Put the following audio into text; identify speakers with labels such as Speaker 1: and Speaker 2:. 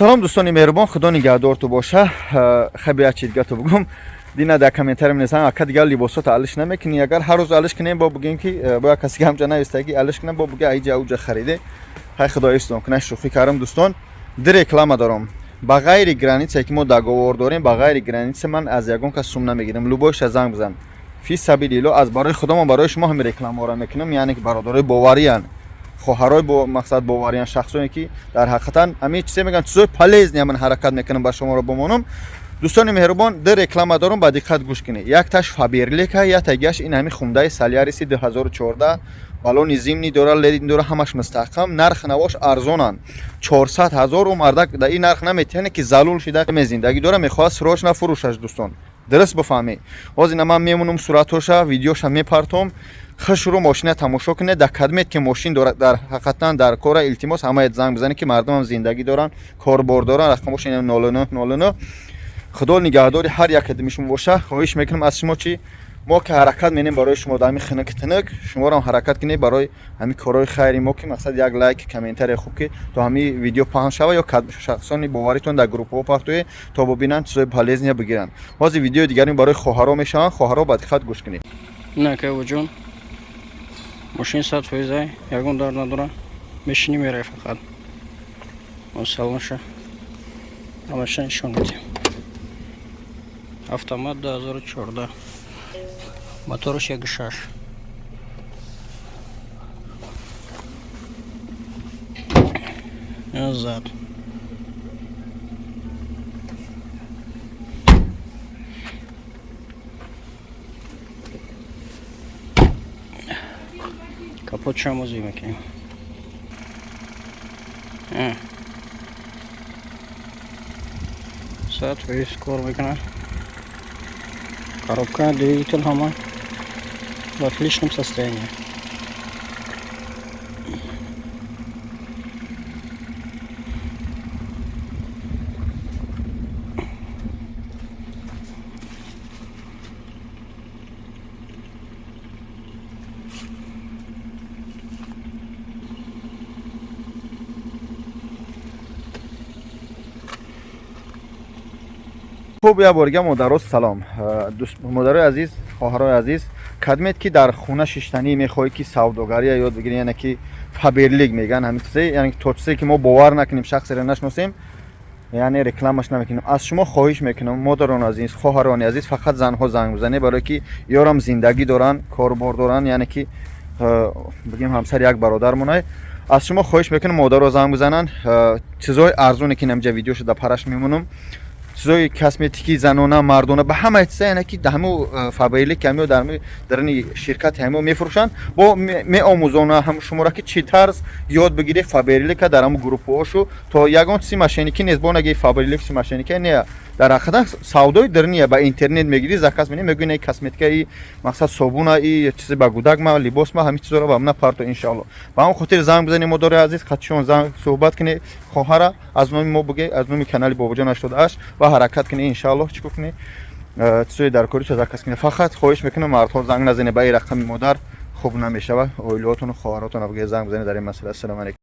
Speaker 1: Салом, дӯстони меҳрубон, худо нигаҳдорту боша. Хай, як чиз дигату бугум. Дина дар комментарий менависам: «Ака, дигар либосото алиш намекунӣ?» Агар ҳар рӯз алиш кунем, бо бугем ки бо як каси ҳамҷа нависта ки алиш кунам, бо буга аиҷа уҷа хариде. Хай, худо ҳифзтон кунад, шӯхӣ кардам, дӯстон. Ду реклама дорам. Ба ғайри граница ки мо договор дорем, ба ғайри граница ман аз ягон кас сум намегирам. Любой ша занг бизан. Фи сабилилло, аз барои худомо барои шумо ҳами рекламаро мекунам, яъне ки бародарои бовариян, хоҳарои бо мақсад бовариян, шахсоне ки дар ҳақиқатан ҳамин чизе мегӯям, чизои полезный ман ҳаракат мекунам ба шуморо бимонам. Дӯстони меҳрубон, ду реклама дорам, ба диққат гӯш кунед. Якташ Фаберлика, яктагиаш ин ҳами Хундаи Соляриси 2014. Баллони зимний дора, летний дора, ҳамаш мустаҳкам, нарх навош арзонанд, 400 ҳазор. Ӯ мардак дар ин нарх наметиҳане ки залул шида зиндагӣ дора, мехоҳад срочно фурӯшаш. Дӯстон, дуруст бифаҳмед. Ҳозир ина ман мемонам, суратҳоша, видеоша мепартом. Хушрӯ мошина тамошо кунед. Дар кадмет ки мошин дорад, дар ҳақиқатан дар кора, илтимос, ҳамаят занг бизанед, ки мардумам зиндагӣ доранд, корбор доранд. Рақамош 09 09. Худо нигаҳдори ҳар як кадами шумо боша. Хоҳиш мекунам аз шумо, чи мо ки ҳаракат менем барои шумо дар ҳамин хинук тинук, шуморо ҳаракат кунед барои ҳамин корҳои хайри мо, ки мақсад як лайк, комментария хуб, ки то ҳамин видео паҳн шава ё шахсони боваритон дар группаҳо партоед, то бибинанд, чизои полезный бигиранд. Ҳозир видеои дигари барои хоҳаро мешаванд. Хоҳаро, ба диққат гӯш кунед.
Speaker 2: На, кайвоҷон, мошин 100%, ягон дар надора, мешинӣ, мерай фақат. Салонша ҳамаша нишон медиҳем. Автомат, 2014, мотораш 1,6. Назад. Капот шамозӣ мекунем. 100% кор мекунад. Коробка, двигатель, ҳама в отличном состоянии.
Speaker 1: Хуб, як борга, модаро, салом. Модарои азиз, хоҳарои азиз, кадмет ки дар хона шиштанӣ мехоҳӣ ки савдогария ёд бигирӣ, яъне ки Фаберлик мегӯянд ҳамин чизе, яъне то чизе ки мо бовар накунем, шахсеро нашиносем, яъне рекламаш намекунем. Аз шумо хоҳиш мекунам, модарони азиз, хоҳарони азиз, фақат занҳо занг бизанед, барое ки ёрам зиндагӣ доранд, корбор доранд, яъне ки бигем, ҳамсари як бародармонай. Аз шумо хоҳиш мекунам, модаро занг бизананд. Чизҳои арзоне ки намҷа видео шуда параш мемонам, чизои косметики занона, мардона, ба ҳама чиза, яъне ки ҳамо Фаберлик ҳамо дар дарани ширкати ҳамо мефурӯшанд, бо меомӯзона ҳам шуморо, ки чӣ тарз ёд бигиред Фаберлика дар ҳамо группаҳошу, то ягон чизи мошенникӣ нест. Бо наги Фаберлик чи мошенника не, дар ҳақиқат савдои дарния, ба интернет мегирӣ, заказ менӣ, мегӯӣ: «Не, косметика и мақсад собуна и чизи ба гудак ма, либос ма, ҳамин чизоро ба мана парто, иншоалло». Ба ҳамон хотир занг бизанед, модари азиз, қатишон занг суҳбат кунед, хоҳара аз номи мо буге, аз номи канали Бобоҷон 88, ва ҳаракат кунед, иншоаллоҳ, чӣ кунед, чизои дар кори заказ кунед. Фақат хоҳиш мекунам, мардҳо занг назанед ба ин рақами модар, хуб намешавад. Оилаотону хоҳаротон буге, занг бизанед дар ин масъала. Ассалому алайкум.